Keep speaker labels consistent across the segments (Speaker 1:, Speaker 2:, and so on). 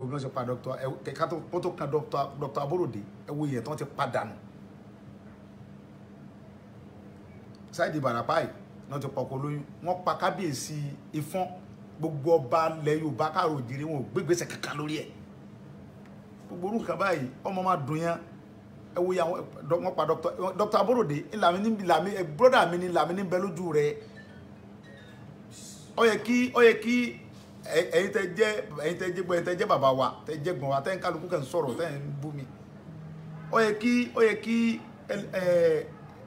Speaker 1: Bí wọ́n ṣe pa Dr. ẹ ká tó kó tó kan Dr. Aborode, ẹ wo ìyẹn tí wọ́n ti padànù sáìdì Ìbàràpá yìí náà ti pọkọ lóyún. Wọ́n pa kábíyèsí Ifọ̀n, gbogbo ọba ilẹ̀ Yorùbá káàró òjìrì, wọn ò gbégbèsè kankan lórí ẹ̀. Gbogbo orúkọ báyìí, ọmọ máa dùn yẹn. Ẹ wo àwọn wọ́n pa Dr. Aborode ìlàmì ní ìlàmì ẹ brọ́dà mi ní ìlàmì ní bẹ lójú rẹ̀. Ó yẹ kí ẹ̀yin tẹ́ jẹ́ bàbá wa, tẹ́ jẹ́ gbọ̀n wa, tẹ́ ń kálukú kẹ́ ń sọ̀rọ̀, tẹ́ ń bú mi, ó yẹ kí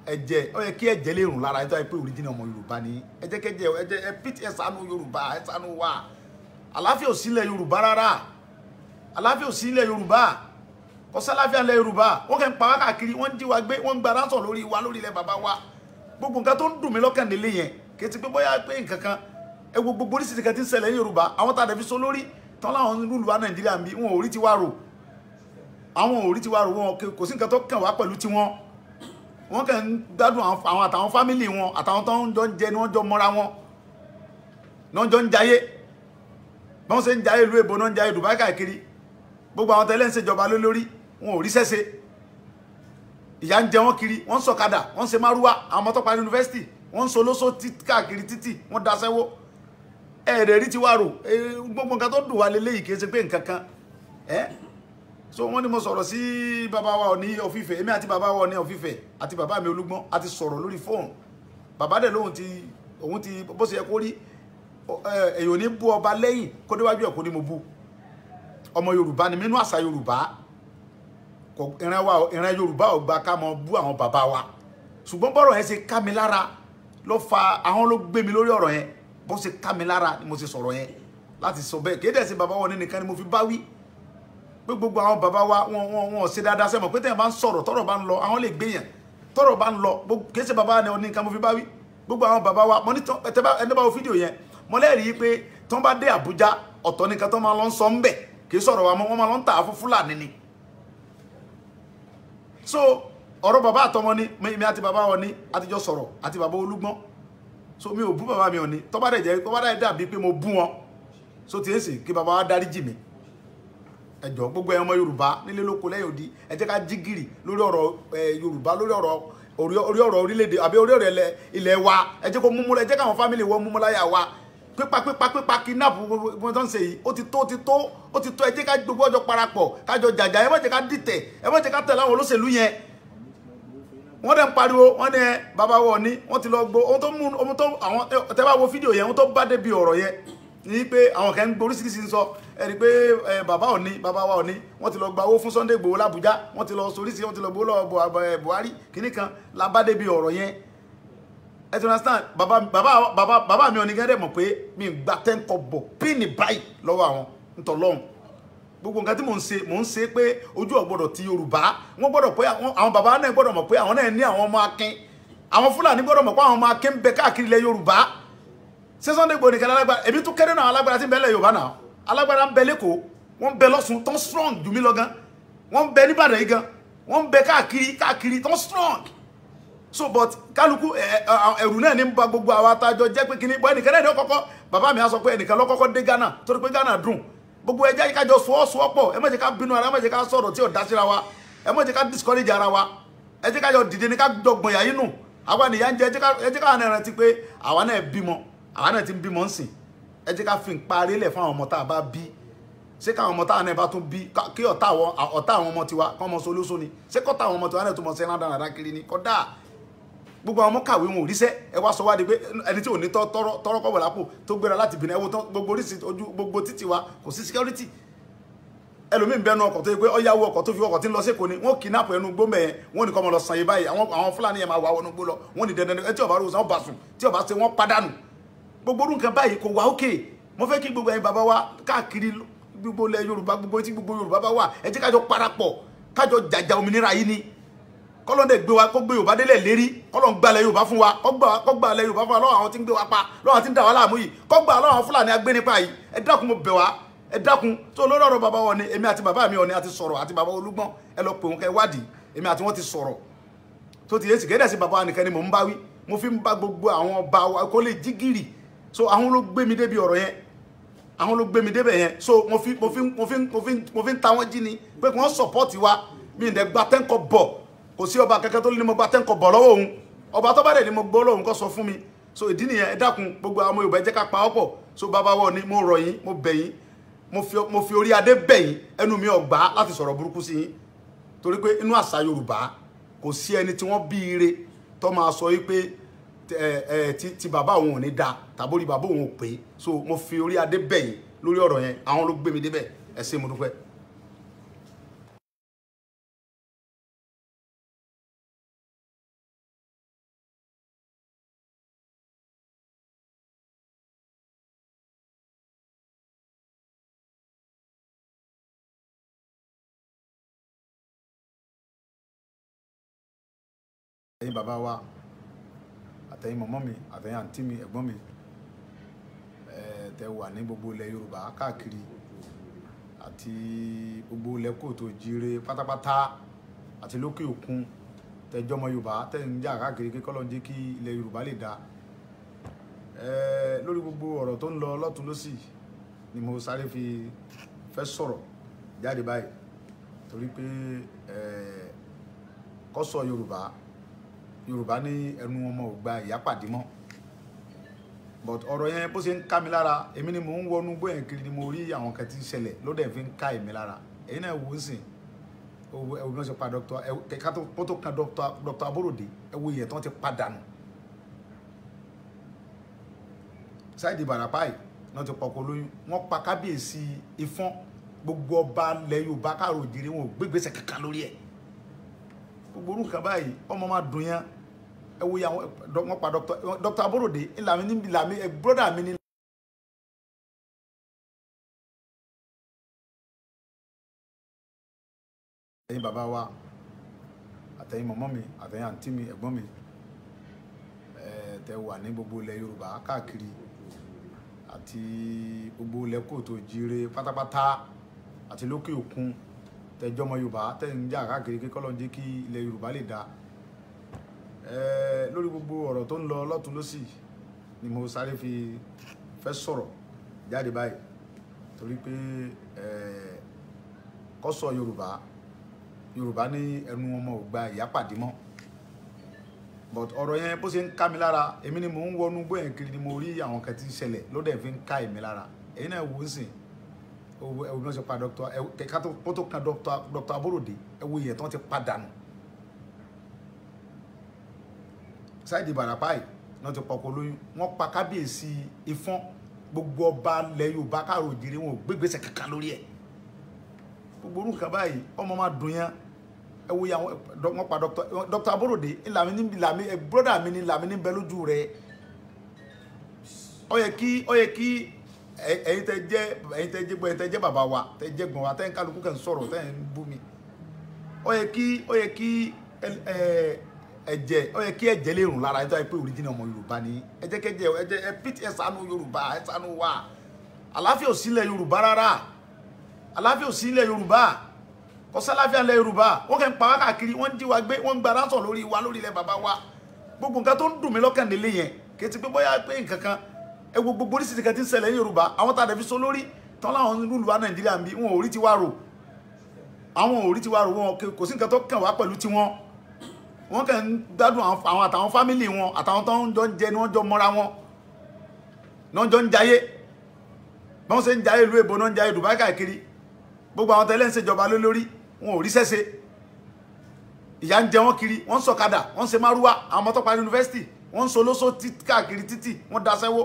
Speaker 1: ẹ̀jẹ̀, ó yẹ kí ẹ̀jẹ̀ lè rùn lára ẹ̀ tó yẹ pé original ọmọ Yorùbá ni. Ẹ jẹ́ kẹ́jẹ́ ẹ jẹ́ ẹ pìtì, ẹ ṣàánú Yorùbá, ẹ ṣàánú wa. Àlàáfíà ò sílẹ̀ Yorùbá rárá, àlàáfíà ò sílẹ̀ Yorùbá, kò sálàáfíà lẹ̀ Yorùbá. Wọ́n kẹ́ ń pa wá káàkiri, wọ́n ń jí wa gbé, wọ́n ń gba ransom lórí wa, lórí ilẹ̀ bàbá wa. Gbogbo nǹkan tó ń dùn mí lọ́kàn nílé yẹn, kì í ti pé bóyá pé nǹkan kan. Ẹ wo gbogbo oríṣiríṣi kan tí ń ṣẹlẹ̀ ní Yorùbá. Àwọn tá a dẹ̀ fi so lórí tán láwọn ń rule wa Nàìjíríà ń bí, wọn ò rí tiwa rò, àwọn ò rí tiwa rò. Wọn kò sí nǹkan tó kàn wá pẹ̀lú tiwọn. Wọ́n kàn ń gbádùn àwọn àtàwọn family wọn, àtàwọn tó ń jọ ń jẹ ni wọ́n jọ mọ́ra wọn ní wọ́n jọ ń jayé. Bí wọ́n ṣe ń jayé ìlú èbó náà ń jayé Dubai káàkiri. Gbogbo àwọn tẹ́lẹ̀ ń ṣèjọba lé lórí, wọn ò rí sẹ́sẹ́, ìyà ń jẹ wọ́n kiri, wọ́n ń sọ̀kadà, wọ́n ń ṣe márúwá. Àwọn ọmọ tó parí yunifásitì, wọ́n ń solóso káàkiri títì, wọ́n daṣẹ́wó. Ẹ̀ẹ́dẹ̀ rí ti wá rò. Gbogbo nǹkan tó dùn wá lélẹ́yìí, kì í ṣe pé nǹkan kan ẹ́. So wọ́n ní mo sọ̀rọ̀ sí bàbá wa Ọọ̀ni of Ifẹ̀. Èmi àti bàbá wa Ọọ̀ni of Ifẹ̀ àti bàbá mi Olúgbọ́n a ti sọ̀rọ̀ lórí fóònù. Bàbá dẹ̀ lóhun ti òun ti bó ṣe yẹ kó rí. Èyàn ò ní bú ọba lẹ́yìn kó déwájú ẹ̀ kó ní mo bú. Ọmọ Yorùbá ni mí, nínú àṣà Yorùbá kò ìran wa, ìran Yorùbá ò gba ká mọ bú àwọn bàbá wa. Ṣùgbọ́n bọ́rọ̀ yẹn ṣe ká mi lára ló fa àwọn ló gbé mi lórí ọ̀rọ̀ yẹn. Bó ṣe ká mi lára ni mo ṣe sọ̀rọ̀ yẹn láti sọ bẹ́ẹ̀. Kéde ẹ̀sìn bàbá wọn ní nìkan ni mo fi bá wí pé gbogbo àwọn bàbá wa, wọn ṣe dáadáa. Sẹ́mọ̀ pé tẹ̀yàn bá ń sọ̀rọ̀, tọ́rọ̀ bá ń lọ, àwọn lè gbéyàn tọ́rọ̀ bá ń lọ. Kìí ṣe bàbá ni nìkan mo fi bá wí. Gbogbo àwọn bàbá wa, mo ní ẹni bá wo fídíò yẹn, mo lẹ́rìí pé tí wọ́n bá dé Àbújá, ọ̀tọ̀ nìkan tó máa lọ ń sọ ń bẹ̀, kì í sọ̀rọ̀ wa mọ́, wọ́n máa lọ ń tà á fún Fúlàní ni. So ọ̀rọ̀ bàbá àtọmọ ni mi àti bàbá wọn ní àtijọ́ sọ̀rọ̀ àti bàbá Olúgbọ́n. So mi ò bú bàbá mi ò ní tó bá dẹ̀ jẹ́, tó bá dẹ̀ dàbí pé mo bú wọn, so tí èsì kí bàbá wa dáríjì mi. Ẹ jọ̀ọ́, gbogbo ẹ̀ ọmọ Yorùbá nílé lóko lẹ́yìn odi, ẹ jẹ́ ká jí gìrì lórí ọ̀rọ̀ Yorùbá, lórí ọ̀rọ̀ orí ọ̀rọ̀ orílẹ̀-èdè àbí orí ọ̀rọ̀ ilẹ̀ wa. Ẹ jẹ́ kó múmú, ẹ jẹ́ káwọn family wọn múmú láyà wa. Pípa, pípa, pípa, kidnap, gbogbo tó ń ṣe yìí, ó ti tó, ó ti tó, ó ti tó. Ẹ jẹ́ ká gbogbo ọjọ́ parapọ̀, kájọ jàjà. Ẹ má jẹ́ ká dìtẹ̀, ẹ má jẹ́ ká tẹ̀lé àwọn olóṣèlú yẹn. Wọ́n dẹ̀ ń pariwo, wọ́n ní ẹ bàbá wọ̀ ní wọ́n ti lọ gbó ohun tó mú ohun tó àwọn. Tẹ́ bá wo fídíò yẹn, ohun tó bá débi ọ̀rọ̀ yẹn ní pé àwọn kan ń gbọ́ oríṣiríṣi ń sọ. Ẹ rí i pé ẹ bàbá òní, bàbá wa òní, wọ́n ti lọ gba owó fún Sunday Igboho l'Abuja, wọ́n ti lọ soríṣi, wọ́n ti lọ gbowó lọ́wọ́ Buhari kìíní kan la bá débi ọ̀rọ̀ yẹn. Ẹ ti understand? Bàbá mi òní gẹ́gẹ́ mọ̀ pé mi ń gba 10 kọ́bọ̀ píìnì báyìí lọ́wọ́ àwọn ntọ̀lọ́hún. Gbogbo nǹkan tí mò ń ṣe, mò ń ṣe pé ojú ò gbọ́dọ̀ ti Yorùbá. Wọ́n gbọ́dọ̀ pé àwọn bàbá náà gbọ́dọ̀ mọ̀ pé àwọn náà ní àwọn ọmọ akin. Àwọn Fúlàní gbọ́dọ̀ mọ̀ pé àwọn ọmọ akin ń bẹ káàkiri ilẹ̀ Yorùbá. Ṣé Sunday Igboho nìkan alágbára? Èmi tún kéré náà alágbára tí ń bẹ lẹ̀ Yorùbá náà. Alágbára ń bẹ lẹ́kọ̀ọ́, wọ́n ń bẹ lọ́sùn tó ń strong jù mí lọ gan, wọ́n ń bẹ nìbàdàn yìí gan, wọ́n ń bẹ káàkiri káàkiri tó ń strong. So but kálukú ẹrù náà ní ń ba gbogbo àwa àtàjọ jẹ́ pé kíní bọ́. Ẹnìkan náà ní ọkọ̀kọ́ bàbá mi á sọ pé ẹnìkan lọ́kọ́kọ́ dé Ghana torí pé Ghana dùn. Gbogbo ẹ jẹ́ kájọ sọ́wọ́sowọ́pọ̀. Ẹ má jẹ́ ká bínú ara, ẹ má jẹ́ ká sọ̀rọ̀ tí ò dá síra wa, ẹ má jẹ́ ká discourage ara wa. Ẹ jẹ́ kájọ dìde ní ká jọ gbọ̀n yà yín nù. Àwa nìyà ń jẹ. Ẹ jẹ́ ká náà rántí pé àwa náà bímọ, àwa náà ti ń bímọ ń sìn. Ẹ jẹ́ ká fi ń parí lẹ̀ fún àwọn ọmọ tá a bá bí. Ṣé káwọn ọmọ táwọn náà bá tún bí, kí ọ̀tá àwọn ọmọ tiwa kọ́ ọmọ solóso ni? Ṣé kọ́tà àwọn ọmọ tiwa náà tó mọ̀ sí ẹran dáradára kiri ni? Kódà gbogbo àwọn ọmọ kàwé, wọn ò ríṣẹ́. Ẹ wá sọ wá di pé ẹni tí ò ní tọrọ kọ́bọ̀ lápò tó gbéra láti Benin. Ẹ wo gbogbo oríṣi ojú gbogbo títì wa, kò sí security. Ẹlòmíín bẹnu ọkọ̀ tó yẹ pé ọ̀yáwó ọkọ̀ tó fi ọkọ̀ tí ń lọ sí Èkó ni wọ́n kidnap ẹnu gbó mẹ́yẹn. Wọ́n ní kọ́ ọmọ lọ san yé báyìí. Àwọn Fúlàní yẹn máa wà wọnú gbó lọ. Wọ́n ní dandan ẹ tí ó bá rò sàn bá sùn, tí ó bá ṣe wọ́n pàdánù. Gbogbo orú nǹkan báyìí kò wá òkè. Mo fẹ́ kí gbogbo ẹ̀yin bàbá wa káàkiri gbogbo ilẹ̀ Yorùbá, gbogbo tí gbogbo Yorùbá bá wà, ẹ jẹ́ kájọ parapọ̀, kájọ jàjà òmìnira yìí ni. Kọ́lọ́n dẹ̀ gbé wa, kó gbé Yorùbá délẹ̀ lérí. Kọ́lọ́n gbalẹ̀ Yorùbá fún wa, kó gbalẹ̀ Yorùbá fún wa lọ́wọ́ àwọn tí ń gbé wa pa, lọ́wọ́ àwọn tí ń dà wá láàmú yìí, kó gbà lọ́wọ́ àwọn Fúlàní agbénipa yìí. Ẹ dákun, mo bẹ̀ wá, ẹ dákun. Tó lórí ọ̀rọ̀ bàbá wọn ni èmi àti bàbá mi ọ̀ ni a ti sọ̀rọ̀ àti bàbá Olúgbọ́n. Ẹ lọ pè wọn kẹ́ wádìí, èmi àti wọn ti sọ̀rọ̀. Tó ti yé sì kéde sí bàbá wa nìkan ni mò ń bá wí, mo fi ń bá gbogbo àwọn ọba wa kó lè jí gìrì. So àwọn ló gbé mi débi ọ̀rọ̀ yẹn. Àwọn ló gbé mi débẹ̀ yẹn. So mo fi ń ta wọ́n jí ni pé kí wọ́n support wa. Mi ì dẹ̀ gba tẹ́ńkọ̀ bọ̀, kò sí ọba kankan tó ní mo gba tẹ́ńkọ̀ bọ̀ lọ́wọ́ òun. Ọba tó bá dẹ̀ ni mo gbọ́ lọ́wọ́ òun kó sọ fún mi. So ìdí nìyẹn. Ẹ dákun, gbogbo àwọn Yorùbá, ẹ jẹ́ ká pa ọ́ pọ̀. So bàbá wa ni mo rọ̀ yín, mo bẹ̀ yín, mo fi orí adé bẹ̀ yín. Ẹnu mi ò gbà láti sọ̀rọ̀ burúkú sí yín, torí pé inú àṣà Yorùbá kò sí ẹni tí wọ́n bí ire tó máa sọ yí pé ti bàbá òun ò ní da tàbórí bàbá òun ò pé. So mo fi orí adé bẹ̀ yín lórí ọ̀rọ̀ yẹn. Àwọn ló gbé mi débẹ̀. Ẹ ṣé, mo dúpẹ́. Ẹ̀yin bàbá wa, àtẹ̀yin mọ̀mọ́ mi, àtẹ̀yin àǹtí mi, ẹ̀gbọ́n mi, tẹ́ wà ní gbogbo ilẹ̀ Yorùbá káàkiri àti gbogbo ilẹ̀ kóòtù òjíire pátápátá àti lókè òkun, tẹ́ jọmọ Yorùbá, tẹ́ ń jà káàkiri kí Ọlọ́run jẹ́ kí ilẹ̀ Yorùbá lè dáa. Lórí gbogbo ọ̀rọ̀ tó ń lọ lọ́tún lọ́sì ni mo sáré fi fẹ́ sọ̀rọ̀ jáde báyìí, torí pé kọ́sọ̀ Yorùbá, Yorùbá ní ẹnu ọmọ ò gba ìyá pàdé mọ́. But ọ̀rọ̀ yẹn bó ṣe ń ká mi lára, èmi ni mò ń wọnú gbóyè kiri ni mo rí àwọn kan tí ń ṣẹlẹ̀ ló dẹ̀ fi ń ká èmi lára. Èyí náà wò ó sìn, ẹ wo bí wọ́n ṣe pa dr ẹ ká tó kan dr Aborode, ẹ wo ìyẹn tí wọ́n ti padànù. Sáìdì Ìbàràpá yìí náà ti pọkọ lóyún, wọ́n pa kábíyèsí Ifọ̀n, gbogbo ọba ilẹ̀ Yorùbá káàró òjìrì wọn ò gbégbèsè kankan lórí ẹ̀. Gbogbo orúkọ báyìí ọmọ máa dùn yẹn. Ẹ wo àwọn wọ́n pa dr Aborode, ìlàmì ní ìlàmì brother mi ní. Ẹ̀yin bàbá wa, àtẹ̀yin mọ̀mọ́ mi, àtẹ̀yin àǹtí mi, ẹ̀gbọ́n mi, tẹ́ wà ní gbogbo ilẹ̀ Yorùbá káàkiri àti gbogbo ilẹ̀ kóòtù òjíire pátápátá àti lókè òkun, tẹ́ jọmọ Yorùbá, tẹ́ ń jà káàkiri kí Ọlọ́run jẹ́ kí ilẹ̀ Yorùbá lè dáa. Lórí gbogbo ọ̀rọ̀ tó ń lọ lọ́tún lọ́sì ni mo sáré fi fẹ́ sọ̀rọ̀ jáde báyìí, torí pé kọ́sọ̀ Yorùbá, Yorùbá ní ẹnu ọmọ ò gba ìyá pàdé mọ́. But ọ̀rọ̀ yẹn bó ṣe ń ká mi lára, èmi ni mò ń wọnú gbóyè kiri ni mo rí àwọn kan tí ń ṣẹlẹ̀ ló dẹ̀ fi ń ká èmi lára. Èyí náà wò ó sìn, ẹ wo bí wọ́n ṣe pa dr ẹ ká tó kan dr Aborode, ẹ wo ìyẹn tí wọ́n ti padànù. Sáìdì Ìbàràpá yìí náà ti pọkọ lóyún, wọ́n pa kábíyèsí Ifọ̀n, gbogbo ọba ilẹ̀ Yorùbá káàró òjìrì wọn ò gbégbèsè kankan lórí ẹ̀. Gbogbo orúkọ báyìí ọmọ máa dùn yẹn. Ẹ wo àwọn wọ́n pa dr Aborode, ìlàmì ní ìlàmì brother mi ní ìlàmì ní bẹ lójú rẹ̀. Ó yẹ kí ẹ̀yin tẹ́ jẹ́ ẹ̀yin tẹ́ jẹ́ gbọ́ ẹ̀yin tẹ́ jẹ́ bàbá wa, tẹ́ jẹ́ gbọ́n wa, tẹ́ ń kálukú kẹ́ ń sọ̀rọ̀, tẹ́ ń bú mi. Ó yẹ kí ẹ̀jẹ̀, ó yẹ kí ẹ̀jẹ̀ lè rùn lára ẹ tó yẹ pé original ọmọ Yorùbá ni. Ẹ jẹ́ kẹ́jẹ́ ẹ jẹ́ ẹ pìtì ẹ ṣàánú Yorùbá, ẹ ṣàánú wa. Àlàáfíà ò sílẹ̀ Yorùbá rárá. Àlàáfíà ò sílẹ̀ Yorùbá. Kò sálàáfíà lẹ̀ Yorùbá. Wọ́n kàn ń pa wá káàkiri, wọ́n ń jí wa gbé, wọ́n ń gba ransom lórí wa lórí ilẹ̀ bàbá wa. Gbogbo nǹkan tó ń dùn mí lọ́kàn nílé yẹn, kì í ti pé bóyá pé nǹkan kan. Ẹ wo gbogbo oríṣiríṣi kan tí ń ṣẹlẹ̀ ní Yorùbá. Àwọn tá a dẹ̀ fi so lórí tán láwọn rúlu wa Nàìjíríà ń bí, wọn ò rí tiwa rò. Àwọn ò rí tiwa rò, wọn kò sí nǹkan tó kàn wá pẹ̀lú tiwọn. Wọ́n kàn ń gbádùn àwọn àtàwọn fámìlì wọn, àtàwọn tó ń jọ ń jẹ ni wọ́n jọ mọ́ra wọn, ní wọ́n jọ ń jayé. Bí wọ́n ṣe ń jayé ìlú èbó náà ń jayé Dubai káàkiri. Gbogbo àwọn tẹ́lẹ̀ ń ṣèjọba lé lórí, wọn ò rí sẹ́sẹ́. Ìyà ń jẹ wọ́n kiri, wọ́n ń sọ̀kadà, wọ́n ń ṣe márúwá. Àwọn ọmọ tó parí yunifásitì, wọ́n ń solóso káàkiri títì, wọ́n daṣẹ́wó.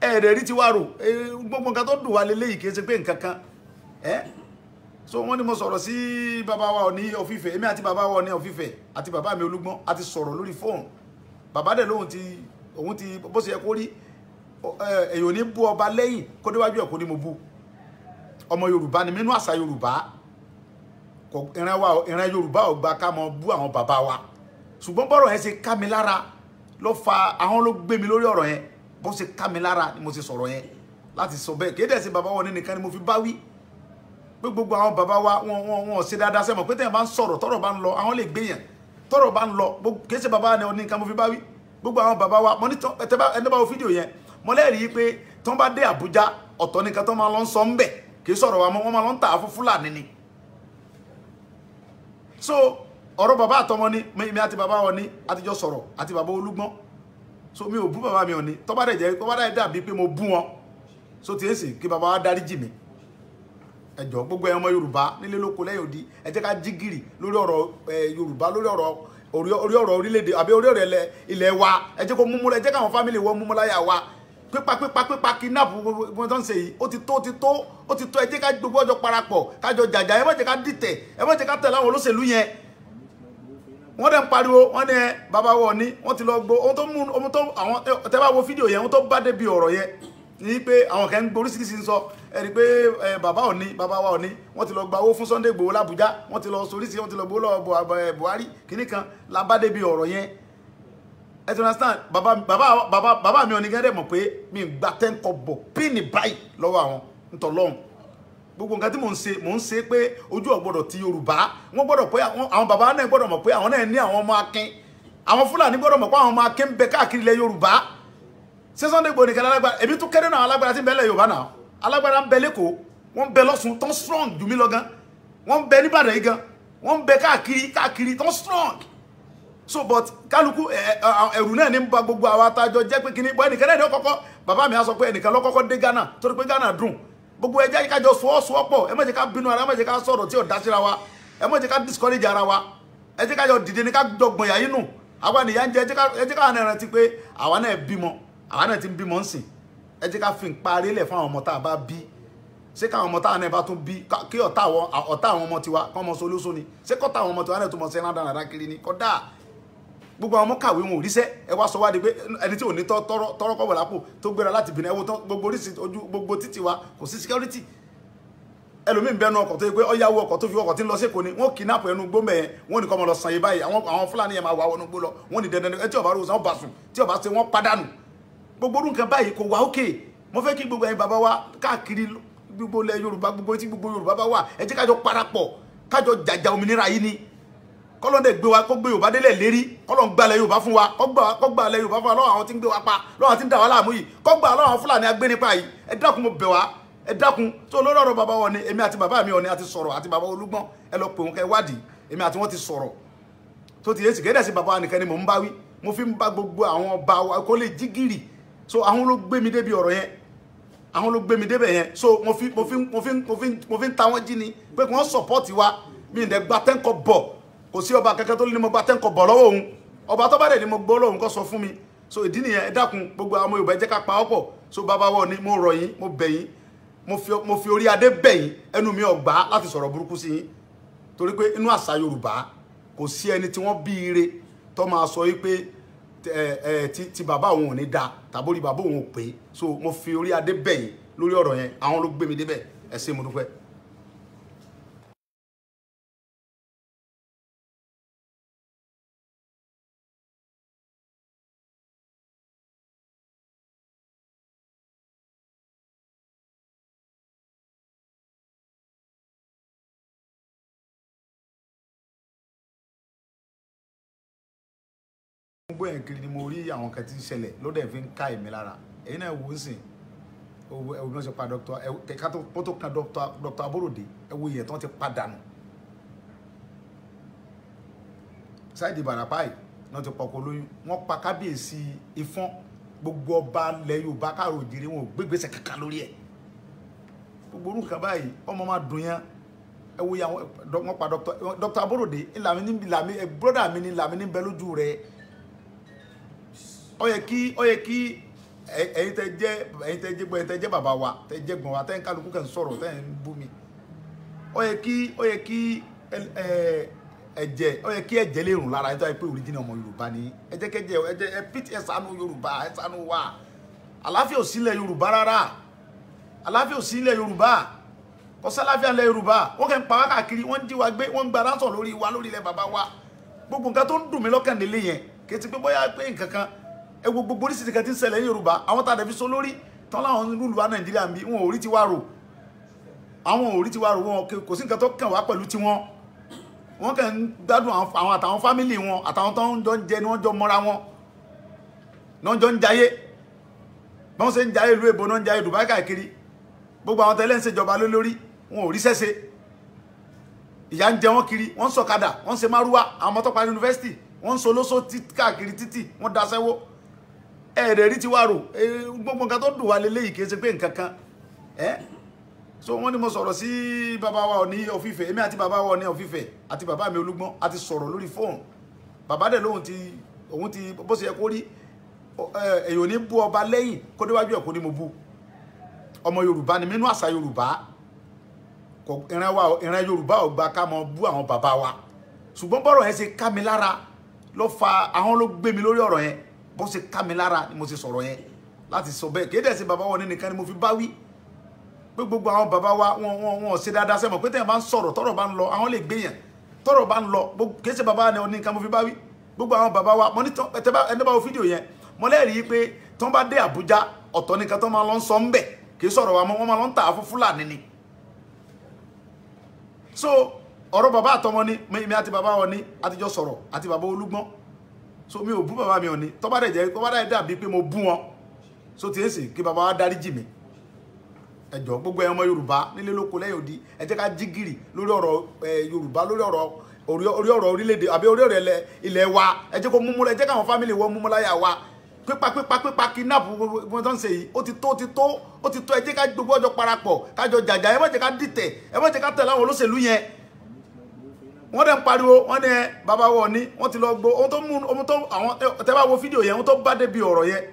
Speaker 1: Ẹ̀ẹ́dẹ̀ rí tiwa rò. Gbogbo nǹkan tó dùn wá leléyìí kì í ṣe pé nǹkan kan. So wọ́n ní mo sọ̀rọ̀ sí bàbá wa Ọọ̀ni of Ifẹ̀, èmi àti bàbá wa Ọọ̀ni of Ifẹ̀ àti bàbá mi Olúgbọ́n a ti sọ̀rọ̀ lórí fóònù. Bàbá dẹ̀ lóhun ti òun ti bó ṣe yẹ kó rí, èyàn ò ní bú ọba lẹ́yìn kó déwájú ẹ̀ kó ní mo bú. Ọmọ Yorùbá ni mí, nínú àṣà Yorùbá, ìran Yorùbá ò gbà ká mọ bú àwọn bàbá wa. Ṣùgbọ́n bọ́rọ̀ yẹn ṣe ká mi lára ló fa àwọn ló gbé mi lórí ọ̀rọ̀ yẹn. Bó ṣe ká mi lára ni mo ṣe sọ̀rọ̀ yẹn láti sọ bẹ́ẹ̀. Kéde ẹ̀sìn bàbá wọn ní nìkan ni mo fi bá wí pé gbogbo àwọn bàbá wa wọn ṣe dáadáa. Sẹ́mọ̀ pé tẹ̀yàn bá ń sọ̀rọ̀ tọ́rọ̀ bá ń lọ àwọn lè gbéyàn, tọ́rọ̀ bá ń lọ kì í ṣe bàbá ni nìkan mo fi bá wí. Gbogbo àwọn bàbá wa mo ní ẹni bá wo fídíò yẹn, mo lẹ́rìí pé tí wọ́n bá dé Àbújá Ọ̀tọ̀ nìkan tó máa lọ ń sọ ń bẹ̀, kì í sọ̀rọ̀ wa mọ́, wọ́n máa lọ ń tà á fún Fúlàní ni. So ọ̀rọ̀ bàbá àtọmọ ni, mi àti bàbá wọn ni àtijọ́ sọ̀rọ̀, àti bàbá Olúgbọ́n. So mi ò bú bàbá mi Ọọ̀ni. Tó bá dẹ̀ jẹ́, tó bá dẹ̀ dàbí pé mo bú wọn, so ti ń sìn kí bàbá wa dáríjì mi. Ẹ jọ̀ọ́, gbogbo ẹ̀yin ọmọ Yorùbá nílé lóko lẹ́yìn odi, ẹ jẹ́ ká jí gìrì lórí ọ̀rọ̀ Yorùbá, lórí ọ̀rọ̀ orí ọ̀rọ̀ orílẹ̀-èdè àbí orí ọ̀rọ̀ ilẹ̀ wa. Ẹ jẹ́ kó múmú, ẹ jẹ́ káwọn family wọn múmú láyà wa. Pípa pípa pípa kidnap gbogbo tó ń ṣe yìí, ó ti tó, ó ti tó, ó ti tó. Ẹ jẹ́ ká gbogbo ọjọ́ parapọ̀, kájọ jàjà. Ẹ má jẹ́ ká dìtẹ̀, ẹ má jẹ́ ká tẹ̀lé àwọn olóṣèlú yẹn. Wọ́n dẹ̀ ń pariwo, wọ́n ní ẹ bàbá wọ̀ ni wọ́n ti lọ gbó ohun tó mú ohun tó àwọn. Tẹ́ bá wo fídíò yẹn, ohun tó bá débi ọ̀rọ̀ yẹn ní pé àwọn kan ń gboríṣiríṣi ń sọ. Ẹ rí i pé bàbá Ọọ̀ni, bàbá wa Ọọ̀ni, wọ́n ti lọ gba owó fún Sunday Igboho l'Abuja, wọ́n ti lọ soríṣi, wọ́n ti lọ gbowó lọ́wọ́ Buhari kìíní kan la bá débi ọ̀rọ̀ yẹn. Ẹ ti understand? Bàbá bàbá bàbá bàbá mi Ọọ̀ni gẹ́gẹ́ mọ̀ pé mi ń gba 10 kọ́bọ̀ píìnì báyìí lọ́wọ́ àwọn ntọ̀lọ́hún. Gbogbo nǹkan tí mò ń ṣe, mò ń ṣe pé ojú ò gbọ́dọ̀ ti Yorùbá. Wọ́n gbọ́dọ̀ pé àwọn bàbá náà gbọ́dọ̀ mọ̀ pé àwọn náà ní àwọn ọmọ akin. Àwọn Fúlàní gbọ́dọ̀ mọ̀ pé àwọn ọmọ akin ń bẹ káàkiri ilẹ̀ Yorùbá. Ṣé Sunday Igboho nìkan alágbára? Èmi tún kéré náà alágbára tí ń bẹ lẹ̀ Yorùbá náà. Alágbára ń bẹ lẹ́kọ̀ọ́, wọ́n ń bẹ lọ́sùn tó ń strong jù mí lọ gan, wọ́n ń bẹ nìbàdàn yìí gan, wọ́n ń bẹ káàkiri káàkiri tó ń strong. So but kálukú ẹ̀rù náà ní ń ba gbogbo àwa àtàjọ jẹ́ pé kíní bọ́. Ẹnìkan náà ní ọkọ̀kọ́ bàbá mi á sọ pé ẹnìkan lọ́kọ́kọ́ dé Ghana torí pé Ghana dùn. Gbogbo ẹ jẹ́ kájọ sọ́wọ́sowọ́pọ̀. Ẹ má jẹ́ ká bínú ara, ẹ má jẹ́ ká sọ̀rọ̀ tí ò dá síra wa, ẹ má jẹ́ ká discourage ara wa. Ẹ jẹ́ kájọ dìde ní ká jọgbọ̀n yà yín nù. Àwa nìyà ń jẹ. Ẹ jẹ́ ká náà rántí pé àwa náà bímọ, àwa náà ti ń bímọ ń sìn. Ẹ jẹ́ ká fi ń parí lẹ̀ fún àwọn ọmọ tá a bá bí. Ṣé káwọn ọmọ tá a náà bá tún bí, kí ọ̀tá àwọn ọmọ tiwa kọ́ ọmọ solóso ni? Ṣé kọ́tà àwọn ọmọ tiwa náà tún mọ̀ sí ẹran dáradára kiri ni? Kódà gbogbo àwọn ọmọ kàwé, wọn ò ríṣẹ́. Ẹ wá sọ wá di pé ẹni tí ò ní tọrọ kọ́bọ̀ lápò tó gbéra láti Benin. Ẹ wo gbogbo oríṣi ojú gbogbo títì wa, kò sí security. Ẹlòmíín bẹnu ọkọ̀ tó yẹ pé ọ̀yáwó ọkọ̀ tó fi ọkọ̀ tí ń lọ sí Èkó ni, wọ́n kidnap ẹnu gbó mẹ́yẹn. Wọ́n ní kó máa lọ san yé báyìí. Àwọn Fúlàní yẹn máa wà wọnú gbó lọ. Wọ́n ní dandan ẹ tí ó bá rò sàn bá sùn, tí ó bá ṣe wọ́n pàdánù. Gbogbo orú nǹkan báyìí kò wá òkè. Mo fẹ́ kí gbogbo ẹ̀yin bàbá wa káàkiri gbogbo ilẹ̀ Yorùbá, gbogbo tí gbogbo Yorùbá bá wà, ẹ jẹ́ kájọ parapọ̀, kájọ jàjà òmìnira yìí ni. Kọ́lọ́n dẹ̀ gbé wa, kó gbé Yorùbá délẹ̀ lérí. Kọ́lọ́n gbalẹ̀ Yorùbá fún wa, kó gbalẹ̀ Yorùbá fún wa lọ́wọ́ àwọn tí ń gbé wa pa, lọ́wọ́ àwọn tí ń dà wá láàmú yìí, kó gbà lọ́wọ́ àwọn Fúlàní agbénipa yìí. Ẹ dákun, mo bẹ̀ wá, ẹ dákun. Tó lórí ọ̀rọ̀ bàbá wọn ni, èmi àti bàbá mi Ọọ̀ni àti sọ̀rọ̀, àti bàbá Olúgbọ́n. Ẹ lọ pè wọn kẹ́ wádìí, èmi àti wọn ti sọ̀rọ̀. Tó ti yé sì kéde sí bàbá nìkan ni mò ń bá wí, mo fi ń bá gbogbo àwọn ọba wa kó lè jí gìrì. So àwọn ló gbé mi débi ọ̀rọ̀ yẹn, àwọn ló gbé mi débẹ̀ yẹn. So mo fi ń ta wọ́n jí ni pé kí wọ́n support wa. Mi ì dẹ̀ gba 10 kọ́bọ̀. Kò sí ọba kankan tó ní mo gba 10 kọ́bọ̀ lọ́wọ́ òun. Ọba tó bá dẹ̀ ní mo gbọ́ lọ́wọ́ òun, kó sọ fún mi. So ìdí nìyẹn. Ẹ dákun, gbogbo àwọn Yorùbá, ẹ jẹ́ ká pa ọ́ pọ̀. So bàbá wọ̀ ni, mo rọ̀ yín, mo bẹ̀ yín, mo fi orí adé bẹ̀ yín. Ẹnu mi ò gbà láti sọ̀rọ̀ burúkú sí yín, torí pé inú àṣà Yorùbá, kò sí ẹni tí wọ́n bí ire tó máa sọ yí pé ẹ ẹ ti bàbá òun ò ní da tàbí orí bàbá òun ò pé. So mo fi orí adé bẹ̀ yín lórí ọ̀rọ̀ yẹn. Àwọn ló gbé mi débẹ̀. Ẹ ṣé, mo dúpẹ́. Gbogbo yẹn kiri ni mo rí àwọn kan tí ń ṣẹlẹ̀ ló dẹ̀ fi ń ká èmi lára. Èyí náà wò ó sìn, ẹ wo bí wọ́n ṣe pa dr ẹ ká tó kó tó kan Dr. Aborode. Ẹ wo ìyẹn tí wọ́n ti padànù sáìdì Ìbàràpá yìí náà ti pọkọ lóyún. Wọ́n pa kábíyèsí Ifọ̀n. Gbogbo ọba ilẹ̀ Yorùbá káàró òjìrì, wọn ò gbégbèsè kankan lórí ẹ̀. Gbogbo orúkọ báyìí, ọmọ máa dùn yẹn. Ẹ wo ìyàwó wọ́n pa Dr. Aborode ìlàmí ní ìlàmí ẹ brother mi ní ìlàmí ní bẹ lójú rẹ̀. Ó yẹ kí ẹ̀yin tẹ́ jẹ́ bàbá wa, tẹ́ jẹ́ gbọ̀n wa, tẹ́ ń kálukú kẹ́ ń sọ̀rọ̀, tẹ́ ń bú mi, ó yẹ kí ẹ̀jẹ̀, ó yẹ kí ẹ̀jẹ̀ lè rùn lára ẹ̀ tó yẹ pé original ọmọ Yorùbá ni. Ẹ jẹ́ kẹ́jẹ́ ẹ jẹ́ ẹ pìtì, ẹ ṣàánú Yorùbá, ẹ ṣàánú wa. Àlàáfíà ò sílẹ̀ Yorùbá rárá. Àlàáfíà ò sílẹ̀ Yorùbá, kò sálàáfíà lẹ̀ Yorùbá. Wọ́n kẹ́ ń pa wá káàkiri, wọ́n ń jí wa gbé, wọ́n ń gba ransom lórí wa, lórí ilẹ̀ bàbá wa. Gbogbo nǹkan tó ń dùn mí lọ́kàn nílé yẹn, kì í ti pé bóyá pé nǹkan kan. Ẹ wo gbogbo oríṣiríṣi kan tí ń ṣẹlẹ̀ ní Yorùbá. Àwọn tá a dẹ̀ fi so lórí tán láwọn rúlu wa Nàìjíríà ń bí, wọn ò rí tiwa rò, àwọn ò rí tiwa rò. Wọn kò sí nǹkan tó kàn wá pẹ̀lú tiwọn. Wọn kàn ń gbádùn àwọn àtàwọn family wọn, àtàwọn tó ń jọ ń jẹ ni wọ́n jọ mọ́ra wọn ní wọ́n jọ ń jayé. Bí wọ́n ṣe ń jayé ìlú èbó náà ń jayé Dubai káàkiri. Gbogbo àwọn tẹ́lẹ̀ ń ṣèjọba lórí wọn ò rí sẹ́sẹ́, ìyà ń jẹ wọ́n kiri, wọ́n ń sọ̀kadà, wọ́n ń ṣe márúwá, àwọn ọmọ tó parí yunifásitì wọ́n ń so lóso káàkiri títì, wọ́n daṣẹ́wó. Ẹ̀ẹ́dẹ̀ rí ti wá rò gbogbo nǹkan tó dùn wá lélẹ́yìí kì í ṣe pé nǹkan kan ẹ́. So wọ́n ní mo sọ̀rọ̀ sí bàbá wa Ọọ̀ni of Ifẹ̀, èmi àti bàbá wa Ọọ̀ni of Ifẹ̀ àti bàbá mi Olúgbọ́n a ti sọ̀rọ̀ lórí fóònù. Bàbá dẹ̀ lóhun ti òun ti bó ṣe yẹ kó rí, èèyàn ní bú ọba lẹ́yìn kó déwájú ẹ̀ kó ní mo bú. Ọmọ Yorùbá ni mínú àṣà Yorùbá, ìran Yorùbá ò gbà ká mọ bú àwọn bàbá wa. Ṣùgbọ́n bọ́rọ̀ yẹn ṣe ká mi lára ló fa àwọn ló gbé mi lórí ọ̀rọ̀ yẹn, bó ṣe ká mi lára ni mo ṣe sọ̀rọ̀ yẹn láti sọ bẹ́ẹ̀. Kéde sí bàbá wọn ní nìkan ni mo fi bá wí pé gbogbo àwọn bàbá wa wọn ṣe dáadáa. Sẹ́mọ̀ pé tẹ̀yàn bá ń sọ̀rọ̀ tọ́rọ̀ bá ń lọ àwọn lè gbé yẹn, tọ́rọ̀ bá ń lọ kìí ṣe bàbá ni nìkan mo fi bá wí. Gbogbo àwọn bàbá wa mo ní ẹni bá wo fídíò yẹn mo lẹ́rìí pé tí wọ́n bá dé Àbújá ọ̀tọ̀ nìkan tó máa lọ ń sọ ń bẹ̀, kìí sọ̀rọ̀ wa mọ́, wọ́n máa lọ ń tà á fún Fúlàní ni. So ọ̀rọ̀ bàbá àtọmọ ni èmi àti bàbá wọn ní àtijọ́ sọ̀rọ̀ àti bàbá Olúgbọ́n. So mi ò bú bàbá mi Ọọ̀ni, tó bá dẹ̀ jẹ́ tó bá dẹ̀ dàbí pé mo bú wọn, so ti ń sìn kí bàbá wa dáríjì mi. Ẹ jọ̀ọ́ gbogbo ẹ̀yin ọmọ Yorùbá nílé lóko lẹ́yìn odi, ẹ jẹ́ ká jí gìrì lórí ọ̀rọ̀ Yorùbá, lórí ọ̀rọ̀ orí ọ̀rọ̀ orílẹ̀-èdè àbí orí ọ̀rọ̀ ilẹ̀ wa. Ẹ jẹ́ kó múmú, ẹ jẹ́ káwọn fámìlì wọn múmú láyà wa. Pípa pípa pípa kidnap gbogbo tó ń ṣe yìí ó ti tó, ó ti tó, ó ti tó. Ẹ jẹ́ ká gbogbo ọjọ́ parapọ̀ kájọ jàjà, ẹ má jẹ́ ká dìtẹ̀, ẹ má jẹ́ ká tẹ̀lé àwọn olóṣèlú yẹn. Wọ́n dẹ̀ ń pariwo, wọ́n ní bàbá wọn ní wọ́n ti lọ gbó ohun tó mú ohun tó àwọn tẹ́ bá wo fídíò yẹn, ohun tó bá débi ọ̀rọ̀ yẹn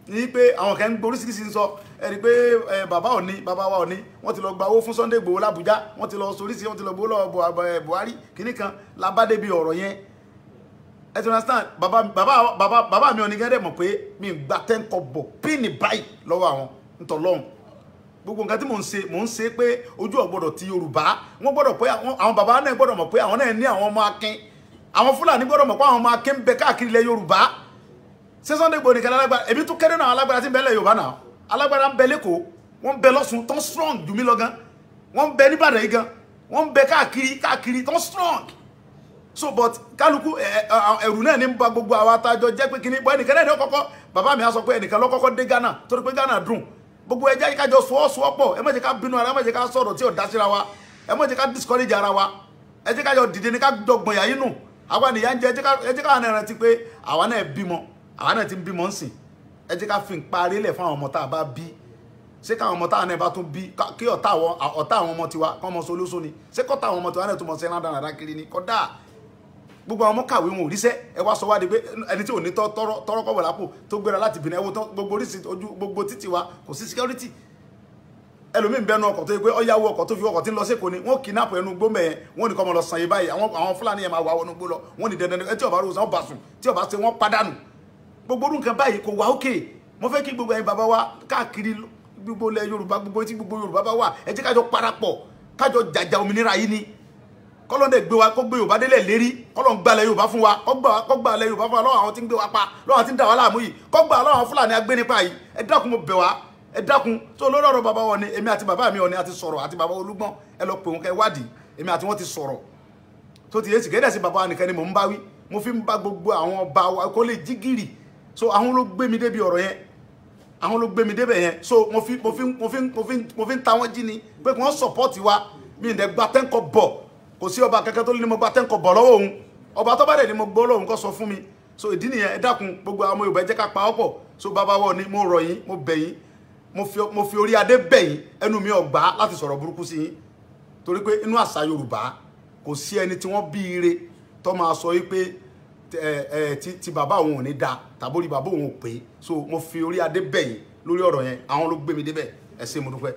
Speaker 1: ní pé àwọn kan ń gboríṣiríṣi ń sọ. Ẹ rí i pé bàbá Ọọ̀ni, bàbá wa Ọọ̀ni, wọ́n ti lọ gba owó fún Sunday Igboho l'Abuja, wọ́n ti lọ soríṣi, wọ́n ti lọ gbowó lọ́wọ́ Buhari kìíní kan la bá débi ọ̀rọ̀ yẹn. Ẹ ti understand? Bàbá bàbá bàbá bàbá mi Ọọ̀ni gẹ́gẹ́ mọ̀ pé mi gba 10 kọ́bọ̀ píìnì báyìí lọ́wọ́ àwọn ntọ̀lọ́hún. Gbogbo nǹkan tí mò ń ṣe, mò ń ṣe pé ojú ò gbọ́dọ̀ ti Yorùbá, wọ́n gbọ́dọ̀ pé àwọn bàbá náà gbọ́dọ̀ mọ̀ pé àwọn náà ní àwọn ọmọ akin, àwọn Fúlàní gbọ́dọ̀ mọ̀ pé àwọn ọmọ akin ń bẹ káàkiri ilẹ̀ Yorùbá. Ṣé Sunday Igboho nìkan alágbára? Èmi tún kéré náà alágbára tí ń bẹ lẹ̀ Yorùbá náà. Alágbára ń bẹ lẹ́kọ̀ọ́, wọ́n ń bẹ lọ́sùn tó strong jù mí lọ gan, wọ́n ń bẹ níbàdàn yìí gan, wọ́n ń bẹ káàkiri káàkiri tó strong. So but kálukú ẹ̀rù náà ní ba gbogbo àwa àtàjọ jẹ́ pé kíní bọ́ ẹnìkan náà ní ọkọ̀kọ́. Bàbá mi á sọ pé ẹnìkan lọ́kọ́kọ́ dé Ghana torí pé Ghana dùn. Gbogbo ẹ jẹ́ kájọ sọ́wọ́sowọ́pọ̀, ẹ má jẹ́ ká bínú ara, ẹ má jẹ́ ká sọ̀rọ̀ tí ò dá síra wa, ẹ má jẹ́ ká discourage ara wa, ẹ jẹ́ kájọ dìde ní ká jọgbọ̀n yà yín nù. Àwa nìyà ń jẹ, ẹ jẹ́ káwa náà rántí pé àwa náà bímọ, àwa náà ti ń bímọ ń sìn. Ẹ jẹ́ ká fi ń parí lẹ̀ fún àwọn ọmọ tá a bá bí. Ṣé káwọn ọmọ táwọn náà bá tún bí kí ọ̀tá àwọn ọmọ tiwa kọ́ ọmọ solóso ni? Ṣé kọ́tà àwọn ọmọ tiwa náà tún mọ̀ sí ẹ̀rán kiri ni? Kódà gbogbo àwọn ọmọ kàwé wọn ò ríṣẹ́. Ẹ wá sọ wá di pé ẹni tí ò ní tọrọ kọ́bọ̀ lápò tó gbéra láti Benin, ẹ wo gbogbo oríṣi ojú gbogbo títì wa kò sí security. Ẹlòmíì ń bẹnu ọkọ̀ tó yẹ pé ọ̀yáwó ọkọ̀ tó fi ọkọ̀ tí ń lọ sí Èkó ni wọ́n kidnap ẹnu gbó mẹ́yẹn, wọ́n ní kọ́ ọmọ lọ san yé báyìí. Àwọn Fúlàní yẹn máa wà wọnú gbó lọ, wọ́n ní dandan ẹ tí ọba rò sàn bá sùn, tí ọba ṣe wọ́n padànù. Gbogbo orú nǹkan báyìí kò wá òkè. Mo fẹ́ kí gbogbo ẹ̀yin bàbá wa káàkiri gbogbo ilẹ̀ Yorùbá, gbogbo tí gbogbo Yorùbá bá wà, ẹ jẹ́ kájọ parapọ̀ kájọ jàjà òmìnira yìí ni. Kọ́lọ́n dẹ̀ gbé wa, kó gbé Yorùbá délẹ̀ lérí, kọ́lọ́n gbalẹ̀ Yorùbá fún wa, kó gbalẹ̀ Yorùbá fún wa lọ́wọ́ àwọn tí ń gbé wa pa, lọ́wọ́ àwọn tí ń dà wá láàmú yìí, kó gbà lọ́wọ́ àwọn Fúlàní agbénipa yìí. Ẹ dákun, mo bẹ̀ wá, ẹ dákun. Tó lórí ọ̀rọ̀ bàbá wọn ni èmi àti bàbá mi Ọọ̀ni àti sọ̀rọ̀ àti bàbá Olúgbọ́n, ẹ lọ pè wọn kẹ́ wádìí, èmi àti wọn ti sọ̀rọ̀. Tó ti yé sì kéde sí bàbá wa nìkan ni mò ń bá wí, mo fi ń bá gbogbo àwọn ọba wa kó lè jí gìrì. So àwọn ló gbé mi débi ọ̀rọ̀ yẹn, àwọn ló gbé mi débẹ̀ yẹn. So mo fi ń ta wọ́n jí ni pé kí wọ́n support wa. Mi ì dẹ̀ gba 10 kọ́bọ̀, kò sí ọba kankan tó ní mo gba 10 kọ́bọ̀ lọ́wọ́ òun. Ọba tó bá dẹ̀ ní mo gbọ́ lọ́wọ́ òun kó sọ fún mi. So ìdí nìyẹn, ẹ dákun gbogbo àwọn ọmọ Yorùbá, ẹ jẹ́ ká pa ọ́ pọ̀. So bàbá wa ni mo rọ̀ yín, mo bẹ̀ yín, mo fi orí adé bẹ̀ yín, ẹnu mi ò gbà láti sọ̀rọ̀ burúkú sí yín. Torí pé inú àṣà Yorùbá kò sí ẹni tí wọ́n bí ire tó máa sọ yí pé ti bàbá òun ò ní da tàbórí bàbá òun ò pé. So mo fi orí adé bẹ̀ yín lórí ọ̀rọ̀ yẹn, àwọn ló gbé mi débẹ̀. Ẹ ṣé, mo dúpẹ́.